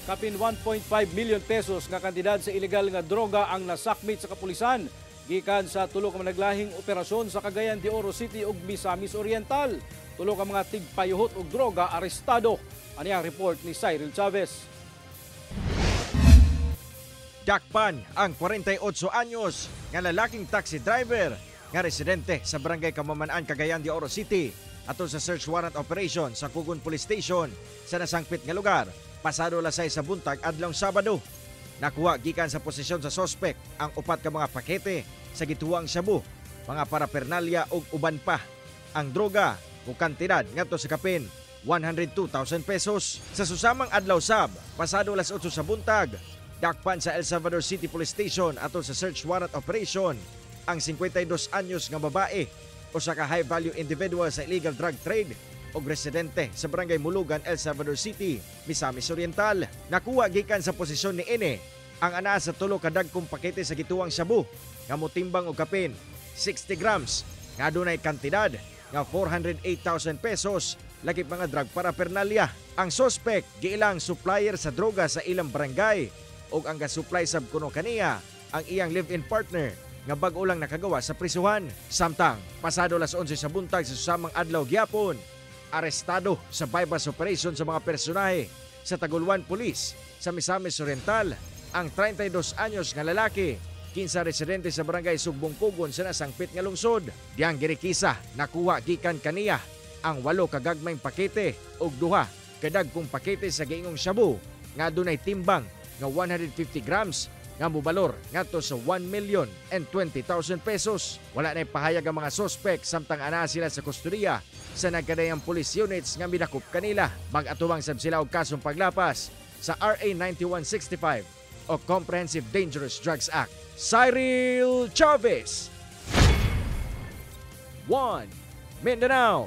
Kapin 1.5 million pesos nga kantidad sa ilegal nga droga ang nasakmit sa kapulisan gikan sa tulo ka managlahing operasyon sa Cagayan de Oro City ug Misamis Oriental. Tulo ka mga tigpayuhot og droga arestado. Ani ang report ni Cyril Chavez. Dakpan ang 48 anyos nga lalaking taxi driver nga residente sa Barangay Kamaman-an, Cagayan de Oro City atol sa search warrant operation sa Kugon Police Station sa nasangpit nga lugar pasado alas 6 sa buntag adlawng Sabado. Nakuha gikan sa posisyon sa sospek ang upat ka mga pakete sa gituwang shabu, mga parapernalya ug uban pa. Ang droga o kantidad ngadto sa kapin 102,000 pesos. Sa susamang adlaw sab, pasado alas 8 sa buntag, dakpan sa El Salvador City Police Station atol sa search warrant operation ang 52 anyos nga babae, usa ka high value individual sa illegal drug trade og residente sa Barangay Mulugan, El Salvador City, Misamis Oriental. Nakuha gikan sa posisyon ni ini ang anaa sa tulo ka dagkong pakete sa gituwang shabu nga motimbang og kapin 60 grams nga adunay kantidad nga 408,000 pesos lakip mga drug paraphernalia. Ang suspect giilang supplier sa droga sa ilang barangay ug ang ga-supply sab kuno kaniya ang iyang live-in partner nga bag-o lang nakagawa sa prisuhan. Samtang pasado alas 11 sa buntag sa susamang adlaw gyapon, arestado sa bypass operation sa mga personahe sa Taguluan Police sa Misamis Oriental ang 32 anyos nga lalaki kinsa residente sa Barangay Sugbong Kugon sa nasangpit nga lungsod. Diyang girikisa, nakuha gikan kaniya ang walo ka gagmayng pakete ug duha kadagkong pakete sa giingong shabu nga adunay timbang nga 150 grams nga mobalor ngadto sa 1,020,000 pesos. Wala na pahayag ang mga sospek samtang ana sila sa kustodiya sa nagkadayang police units nga midakop kanila. Mag-atubang sab sila og kasong paglapas sa RA 9165 o Comprehensive Dangerous Drugs Act. Cyril Chavez, 1 Mindanao.